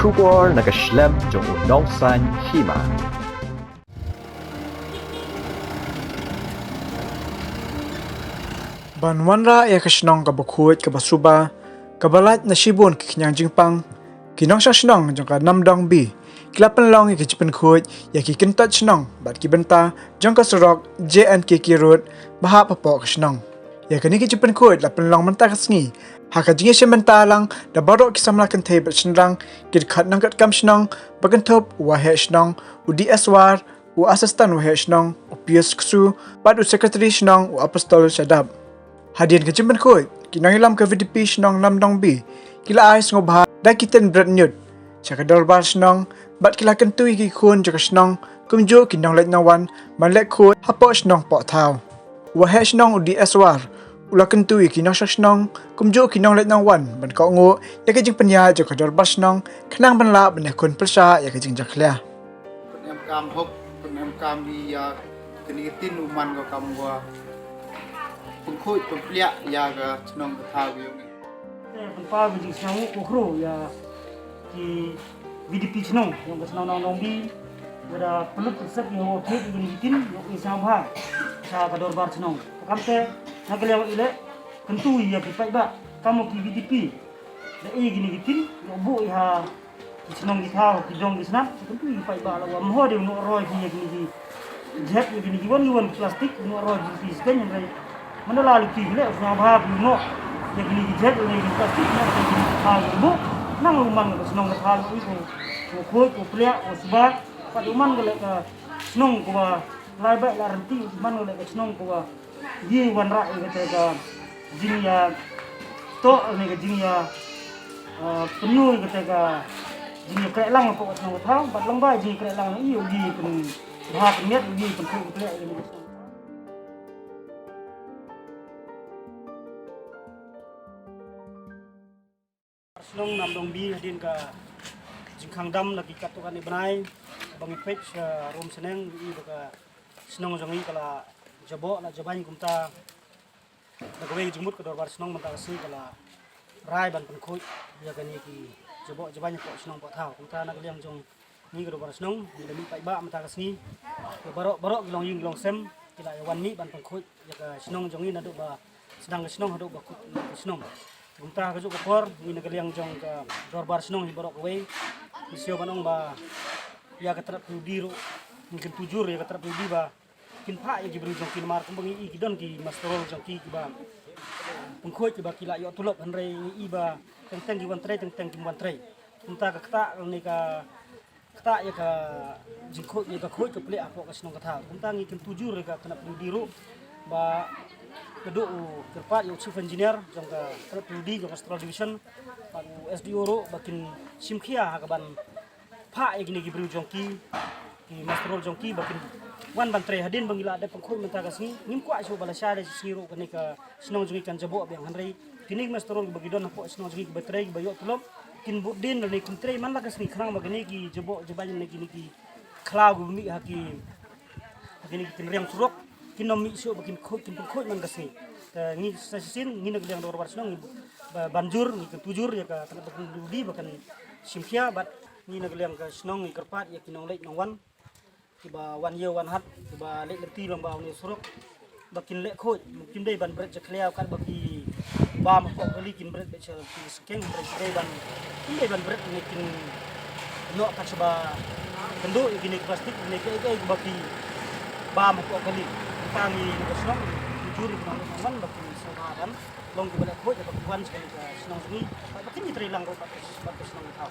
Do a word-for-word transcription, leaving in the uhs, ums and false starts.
Khubor na ka shlem jong u nongsan hima. Ban wanrah ïa ka shnong kaba khuid kaba suba, kaba lait na shibun ki khñiang jingpang, ki nongshong shnong jong ka Namdong B ki la pynlong ïa ki jingpynkhuid ïa ki kyntoit shnong bad ki bynta jong ka surok J N K K Road ba hap hapoh ka shnong. Ïa kane ka jingpynkhuid la pynlong mynta ka sngi ha ka jingïashim bynta lang da baroh ki samla kynthei bad shynrang, ki dkhot nongtrei kam shnong, ba kynthup u waheh shnong u D S War, u assistant waheh shnong u Pius Ksu, bad u secretary shnong u Apostol Shadap. Hadien ka jingpynkhuid, ki nongïalam ka V D P shnong Namdong B ki la ai sngewbha da ki ktien bret ñiut sha ka dorbar shnong, bad ki la kyntu ïa ki khun jong ka shnong kumjuh ki nongleit nongwan ban leh khuid hapoh shnong poh thaw. U waheh shnong u D S War u la kyntu ïa ki nongshong shnong kumjuh ki nongleit nongwan ban kohnguh ïa ka jingpynïaid jong ka dorbar shnong khnang ban lah ban ïakhun pyrshah ïa ka jingjakhlia. Pynemkam hok, pynemkam ïa kane ka tin u man ka kam wa pynkhuid pynpliah ïa ka chnong ka thaw ïa ngi. Te pynpaw ka jingsngew ko khro ïa ki V D P chnong, ïa ka chnong Namdong B, ïa da pynlut pynsep ïa wa khuid ïa kane ka tin, ïa u sngewbha sha ka dorbar chnong. Kam te na ka liang ïa le kyntu ïa ki paidbah kam wa ki V D P. Da i kine ki tin, ïa buh ïa ki shnong ki thaw, ki jong ki snat, ki kyntu ïa ki paidbah la wa mho de u noh roi ki ïa kine ki jhet, ïa kine ki wan ki wan plastik, u noh roi ki ki sken, hynrei man da la lukti ki leh u sngewbha ki u noh ïa kine ki jhet, ïa kine ki plastik, ïa kine ki thaw ki buh, nang u man ka shnong ka thaw, ïa ko, ko khuid, ko pliah, ko suba, pat u man ka leh ka shnong ko ba lai bait la rynti, u man ka leh ka shnong ko ba Ïa wanrah ïa kata ka jingïa toh ne ka jingïa, ah, pynïoh ïa kata ka jingïa kreh lang hapoh ka shnong ka thaw, bad long ba jingïa kreh lang ïa u ïa pynbha pynmiat ïa pynkhruh pynkhruh ïa ka shnong. Shnong Namdong B hadien ka jingkhang dam na ki katto katne bnai ba ngi peit sha rum shneng ngi i ba ka shnong jong ngi ka la jaboh la jabain kumta. Na kawei ka jingmut ka dorbar shnong mynta ka sngi ka la rai ban pynkhuid ïa kane ki jaboh jabain hapoh shnong hapoh thaw kumta na ka liang jong ngi ka dorbar shnong ngi la mih paidbah mynta ka sngi. Baroh baroh ki longïing ki longsem ki la ïa wan mih ban pynkhuid ïa ka shnong jong ngi naduh ba sdang ka shnong haduh ba kut ka shnong. Kumta ka juh ka por ngi na ka liang jong ka dorbar shnong hi baroh kawei ngi sngew ban ong ba ïa ka tnat P W D ruh ngi kyntu jur ïa ka tnat P W D ba kin phah ïa ki briew jong ki namar kumba ngi i ki don ki muster roll jong ki kiba pynkhuid kiba ki la ïoh tulop hynrei ngi i ba teng teng ki wan trei teng teng kim wan trei. Kumta ka ktah ne ka ktah ïa ka jingkhuid ïa ka khuid ka pliah hapoh ka shnong ka thaw. Kumta ngi kyntu jur ïa ka tnat P W D ruh ba ka duh u kyrpad ïa u chief engineer jong ka tnat P W D jong ka Central Division bad u S D O ruh ba kin shim khia ha ka ban phah ïa kine ki briew jong ki ki muster roll jong ki ba kin wan ban trei hadien ba ngi la dep pynkhuid mynta ka sngi ngim kwah shuh ba lashai da shi sngi ruh kane ka shnong jong ngi kan jaboh biang hynrei kine ki muster roll ba ki don hapoh shnong jong ngi kiba trei kiba ïoh tulop kin bud dien lane kin trei man la ka sngi khnang ba kine ki jaboh jabain lane kine ki khlaw kiba mih ha ki ha kine ki kynriang surok kin ym mih shuh ba kin khuid kin pynkhuid man ka sngi. Te ngi sa shisien ngi na ka liang dorbar shnong ngi ba ban jur ngi kyntu jur ïa ka tnat P W D ba kan shim khia bad ngi na ka liang ka shnong ngi kyrpad ïa ki nongleit nongwan kiba wan ïew wan hat kiba leit lynti lyngba une u surok ba kin leh khuid kim dei ban bret jakhlia kat ba ki bam hapoh kali kin bret beit sha ki skeng hynrei kim dei ban kim dei ban bret ne kin noh kat shaba kynduh ïa kine ki plastik ne kaei kaei ba ki bam hapoh kali. Tang ïa ka shnong ki jur ïa ki nongleit nongwan ba kin sngewbha ban long kiba leh khuid ba ki wan sha ka shnong jong ngi ba kin ïatrei lang ruh bad ka shnong ka thaw.